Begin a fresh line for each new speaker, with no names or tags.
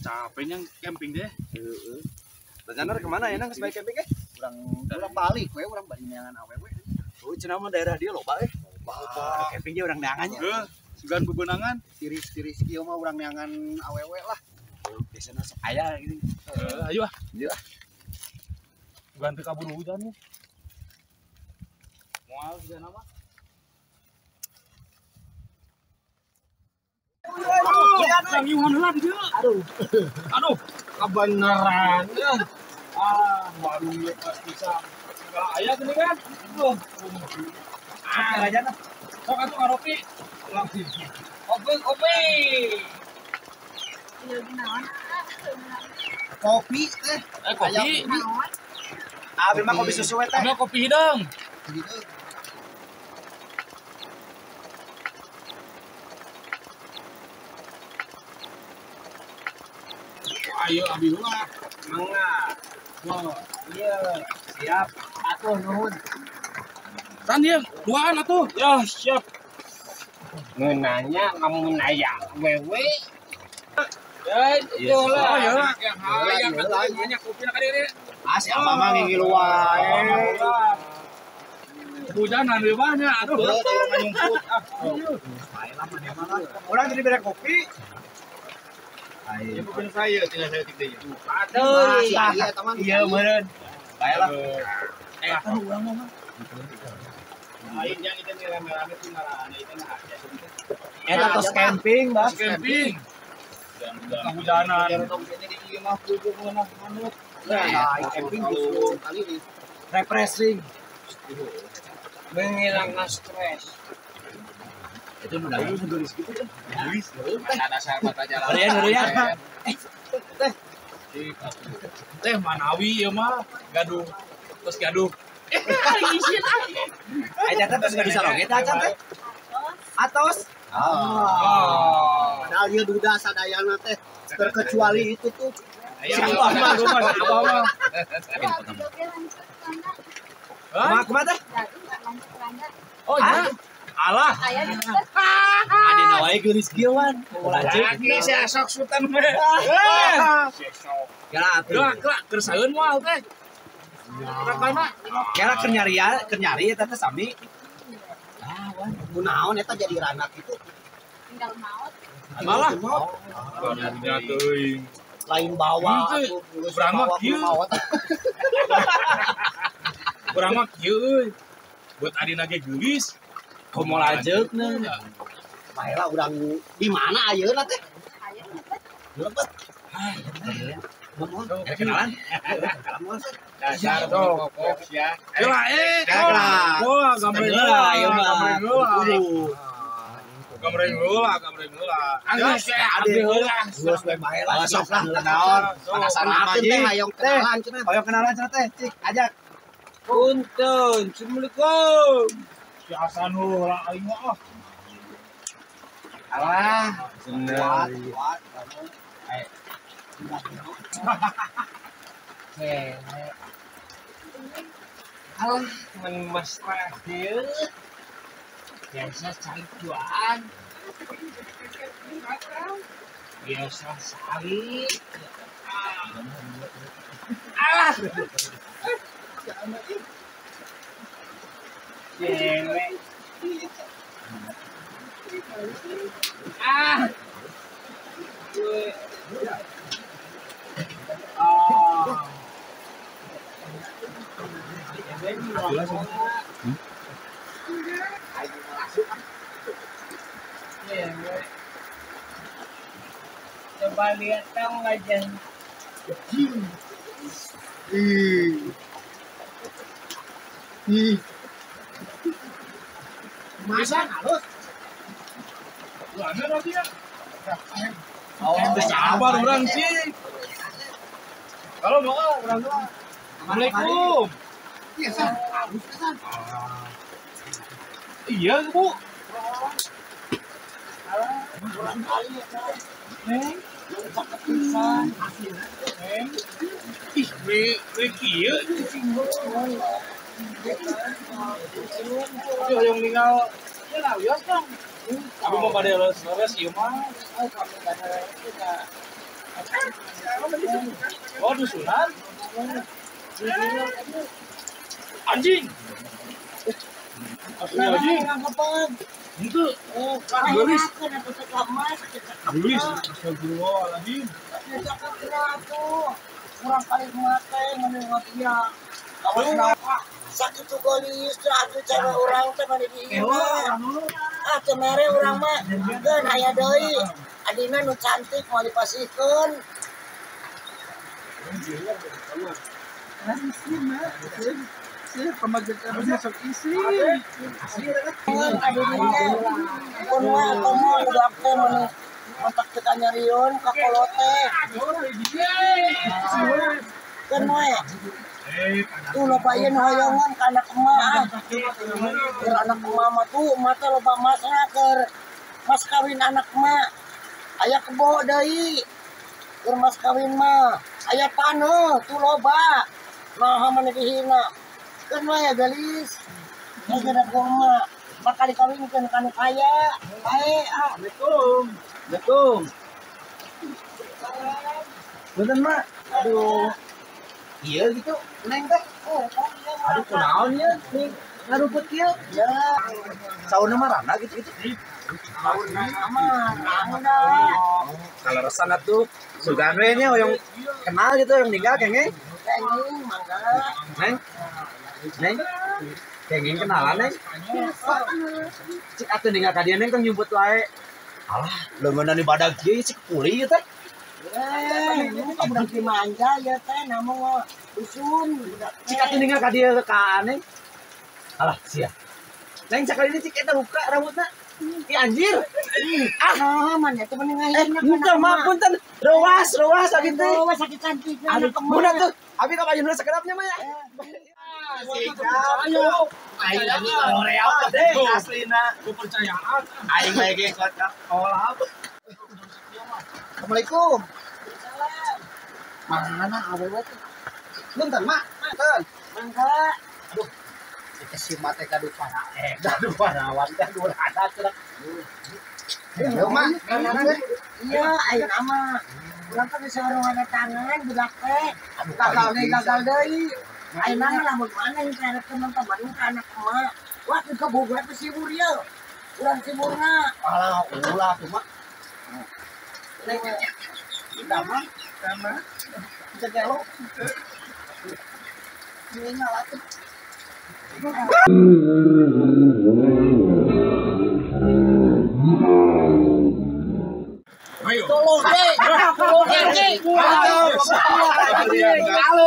Capeknya camping deh.
Heeh. Rencana kemana ya nang geus bae camping eh?
Urang balik we urang bari neangan awewe.
Oh, cenah mah daerah dia loba eh. Loba. Camping ge urang neangan nya.
Heuh, sugan bebenangan.
Tiris-tiris kieu mah urang neangan awewe lah.
Biasana sok aya gini.
Ayo ah.
Ieu ah.
Ganti kabur hujan nih. Moal sugan mah. Aduh. Aduh, kebenaran. Ah, baru lepas bisa. Segala ayah gini kan. Aduh. Ah, aja nah. Sok atuh ngaropi. Kopi, kopi.
Kopi teh.
Kopi.
Ah, memang kopi susu we teh.
Ambil kopi hidung. Ayo abi heula.
Mangga.
Wah,
iya, siap. Atuh nuhun.
San ieu, duaan atuh.
Ya, siap. Ngeunanya lamun aya wewe.
Ya, itulah. Ya, hayang atuh nanya kopi ka dieu.
Ah, si abah mah ngingilu wae.
Hujanan we banyak atuh. Nyumput ah.
Bae lah maneh mah. Urang jadi bere kopi.
Ya bukan saya, tinggal saya tik deui.
Aduh,
iya teman.
Iya meureun. Bae lah.
Kan urang mah. Lain yang itu rame-rame tuh ngarana itu mah aja.
Eta tos camping, Bas.
Camping. Kehujanan.
Nah, camping justru kali ini
refreshing.
Menghilangkan stres.
Itu udah nulis gitu kan.
Nulis.
Ada sahabat aja lah.
Hurian. Teh.
Teh manawi ieu mah gaduh. Terus gaduh. Isin ah.
Aja teh terus gaduh saroge teh acan teh. Atos.
Oh.
Padahal ieu duda sadayana teh terkecuali itu tuh.
Siapa mah abah mah.
Kumaha teh?
Oh iya. Alah.
Adina wae geulis kieu wan.
Lagi sia sok sultan we.
Kira atuh.
Geura keur saeun moal teh. Rakana.
Kira keur nyari eta teh sami.
Ah, wan. Kunaon eta jadi ranak kitu.
Tinggal maot.
Malah. Nya teuing.
Lain bawa atuh
urang mah kieu. Urang mah kieu euy. Buat adina ge geulis.
Komo lanjeutna.
Bae lah urang di mana ayeuna teh?
Aya lebet.
Lebet.
Ada kenalan?
Dasar kokok sia.
Heula eh. Wah, gambreng heula ieu mah. Gambreng heula, gambreng heula.
Anggeus we abdi heula.
Geus we bae lah.
Sok lah naon. Penasaran mah
teh hayang kenalan cenah.
Hayang kenalan cenah teh, cik ajak.
Punten, Assalamualaikum.
Si Hasan heula aing mah ah.
Alah,
kuat kuat.
Alah, men mesra kieu. Biasa cari duaan. Biasa sari. Alah. Cewek. Ah. Ah. Coba lihat dong wajah.
Ih. Masa halus.
Mana lagi ya? Oh, sabar orang sih. Kalau mau orang tua. Assalamualaikum.
Iya, San. Halus San.
Iya, Bu. Neng, Neng. Ih, we kieu cicing. Tapi hoyong ninggal ya lah, wios dong. Abi mau pada leres-leres ieu mah. Oh, dusunan. Anjing. Anjing. Itu. Gelis. Gelis. Astagfirullahaladzim.
Kurang kali mate menengok dia. Sakit gelis atuh cara urang teh mani dihina. Ah teu mere urang mah geun aya deui. Adina nu cantik moal dipasihkeun. Pun mah komo budak teh mani kontak teu nyariun ka kolot teh. Keun we. Tuh loba ieu nu hoyongan ka anak emak. Keur anak emak mah tuh emak teh loba masna keur mas kawin anak emak. Aya kebo deui. Keur mas kawin mah aya taneuh tuh loba. Naha mah dihina. Keun we gelis. Geus da ku emak. Bakal dikawinkeun ka nu kaya. Bae ah.
Assalamualaikum. Assalamualaikum. Punten mak. Aduh. Iya gitu, neng teh. Aduh kunaon ya, nih ngaruput kieu. Ya. Sauna mah randa gitu-gitu.
Sauna mah randa.
Kaleresan atuh. Sugan we nya hoyong kenal gitu hoyong ninggal kenging.
Kenging mangga.
Neng. Neng. Kenging kenalan neng. Cik atuh ninggal ka dieu neng tong nyumput wae. Alah, leungeunna di badag kieu cik puli ieu teh.
Eh, ini mah budak dimanja ya teh, namun dusun budak teh.
Cik atuh ninggal ka dieu ka neng. Alah, sia. Neng sakali ini cik eta buka rambutna. Ih anjir.
Ah, nah, man eta mah ngahina.
Punten mah punten. Rewas, rewas sakit teh.
Rewas sakit cantik.
Aduh, mun atuh. Abi ka bajuna sakedapnya mah ya.
Ayo.
Aing Korea teh aslina.
Kepercayaan.
Aing mah ge kocak kolab. Assalamualaikum. Mana awewe teh? Punten mak. Punten.
Mangga.
Aduh. Si mate kadu para kadu parawan kadu rada cenah. Ayo mak.
Iya, ayeuna mah. Urang teh geus warungan tangan budak teh. Gagal deui, gagal deui. Ayeuna mah lamun mana yang terhadap teman-teman ka anak emak. Wah, teu kaboga teh sibur ieu. Urang siburna.
Alah, ulah tuh mak.
Neng,
dama, dama. Bisa gelo.
Ini ngalah tuh. Tolong deh, tolong deh. Halo,